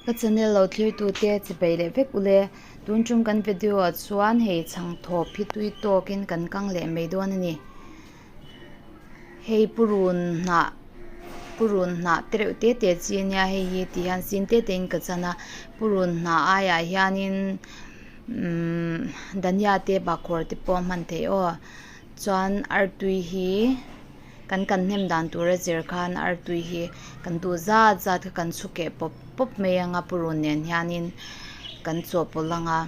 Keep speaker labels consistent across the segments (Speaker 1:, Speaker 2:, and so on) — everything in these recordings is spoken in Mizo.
Speaker 1: Ka channel lo thlir tute chipei leh vek ule. Tun tum kan video ah chuan hei chhangthawp hi tui tawkin kan kang leh mai dawn a ni. Hei purun hnah purun hnah te reuh te te chi a nia hei hi ti hian sin te te in ka chan a purun hnah aiah hianin umm dhania te bahkhawr te pawh a hman theih aw chuan artui hi kan kan hnem dan tur a zir khan artui hi kan duh zat zat kha kan chhu keh pawp pawp mai anga purun nen hianin kan chawhpawlh ang a.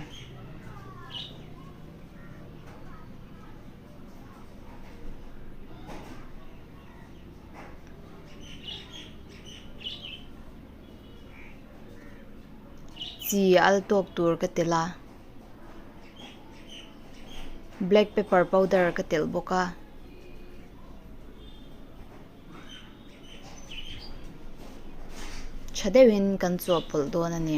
Speaker 1: Chi al tawk tur ka telh a black pepper powder ka telh bawk a. Tha deuhin kan chawhpawlh dawn a ni.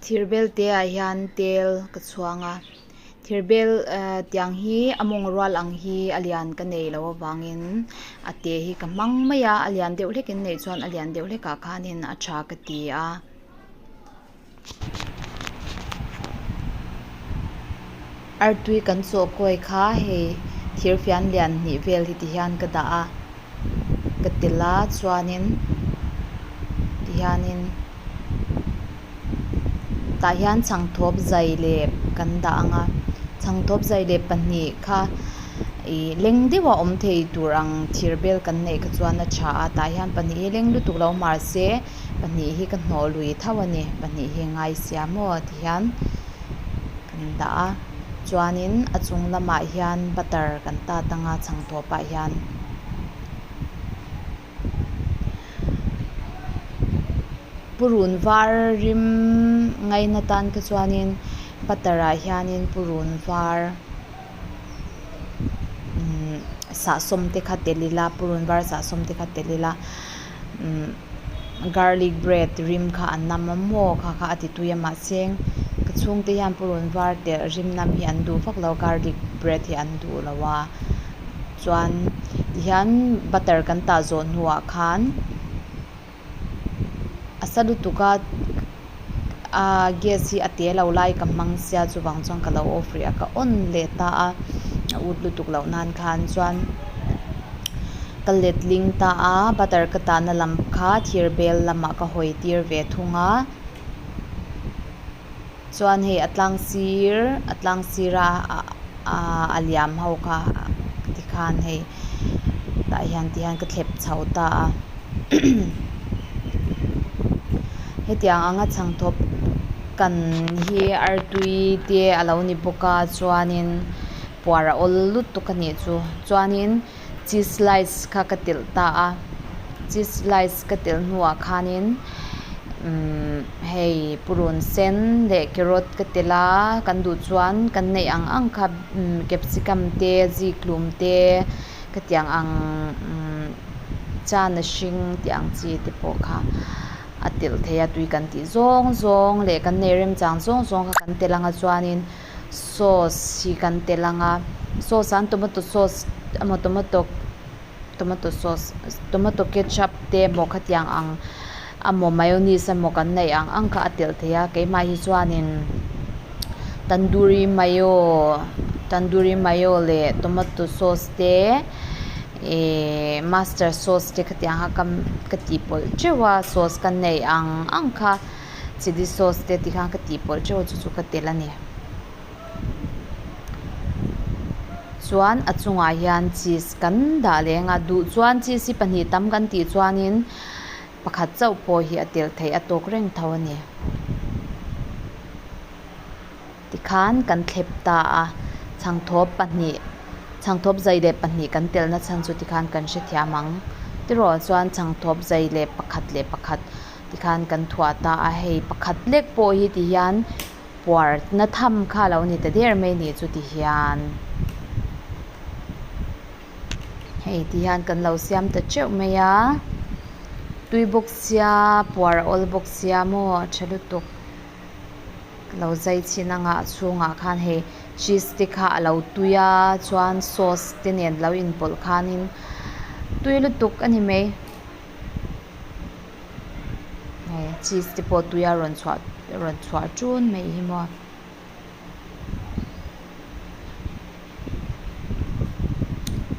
Speaker 1: Thir bel te ah hian tel ka chhuang a thir bel ehh tiang hi a mawng rual ang hi a lian ka nei loh avangin a te hi ka hmang mai a a lian deuh hlek in neih chuan a lian deuh hlek ah khanin a tha ka ti a. Artui kan chawh kawi kha hei thir fian lian hnih vel hi ti hian ka dah a ka telh a chuanin ti hianin tah hian chhangthawp zai leh kan dah ang a chhangthawp zai leh pahnih kha ih leng deuh a awm thei tur ang thir bel kan neih kha chuan a tha a tah hian pahnih hi leng lutuk lo mahse. Pahnih hi ka hnawh lui tho a ni pahnih hi ngai sia maw ti hian kan dah a chuanin a chung lamah hian butter kan tat anga chhangthawp ah hian purun var rim ngaina tan kha chuanin butter ah hianin purun var umm sahsawm te kha tel ila purun var sahsawm te kha tel ila umm garlic bread rim kha an nam a maw kha kha a ti tui a mahse ka chhungte hian purun var telh rim nam hi an duh vak lo garlic bread hi an duh lo a chuan tihian butter kan tah zawh hnuah khan a sa lutuk a ahh gas hi a te lo lai ka hmang sia chuvang chuan ka lo off rih a ka on leh ta a a ut lutuk loh nan khan chuan ka let ling ta a butter ka tahna lam kha thir bel lamah ka hawi tir ve thung a chuan hei a tlang sir a tlang sir a ahh a liam ho kha tikhan hei tah hian ti hian ka thlep chho ta a hetiang anga chhangthawp kan hi artui te a lo ni bawk a chuanin puar a awl lutuk a nih chu chuanin cheese slice kha ka telh ta a cheese slice ka telh hnuah khanin umm hei purun sen leh carrot ka telh a kan duh chuan kan neih ang ang kha umm capsicum te zikhlum te ka tiang ang umm chana hring tih ang chi te pawh kha a telh thei a tui kan tih zawng zawng leh kan neih remchang zawng zawng kha kan telh anga chuanin. Sauce hi kan telh ang a sauce ah hian tomato sauce emaw tomato tomato sauce tomato ketchup te emaw khatiang ang emaw mayonnaise emaw kan neih ang ang kha a telh theih a keimah hi chuanin tandoori mayo tandoori mayo leh tomato sauce te ihh mustard sauce te khatiang kha ka ka tih pawlh teuh a sauce ka neih ang ang kha. Chilli sauce te ti khan ka tih pawlh teuh a chu chu ka telh a ni. Chuan a chungah hian cheese kan dah leh ang a duh chuan cheese hi pahnih tam kan tih chuanin pakhat chauh pawh hi a telh theih a tawk reng tho a ni. Tikhan kan thlep ta a chhangthawp pahnih chhangthawp zai leh pahnih kan telhna chhan chu tikhan kan hrethiam ang tiraw chuan chhangthawp zai leh pakhat leh pakhat. Tikhan kan thuah ta a, hei pakhat lek pawh hi ti hian puar na tham kha a lo ni ta der mai ni chu ti hian hei ti hian kan lo siam ta teuh mai a, tui bawk sia puar a awl bawk sia maw a tha lutuk. Lo zai chhin anga a chhungah khan hei cheese te kha a lo tui a chuan sauce te nen lo inpawlh khanin tui lutuk a ni mai. Hei cheese te pawh tui a rawn chhuah rawn chhuah ṭun mai hi maw.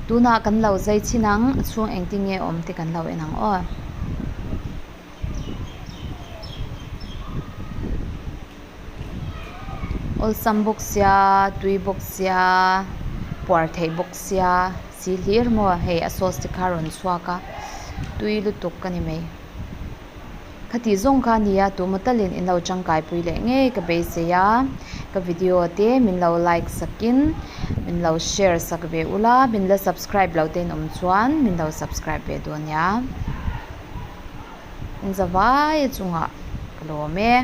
Speaker 1: Tunah kan lo zai chhin ang a chhung engtin nge awm te kan lo en ang aw. Awlsam bawk sia tui bawk sia puar theih bawk sia si hlir maw hei a sauce te kha a rawn chhuak a tui lutuk a ni mai. Khati zawng kha a nia tumaw talin in lo tangkai pui leh ngei ka beisei a ka video te min lo like sakin min lo share sak ve ula min la subscribe lo te in awm chuan min lo subscribe ve dawn nia. In zavai a chungah ka lawm e.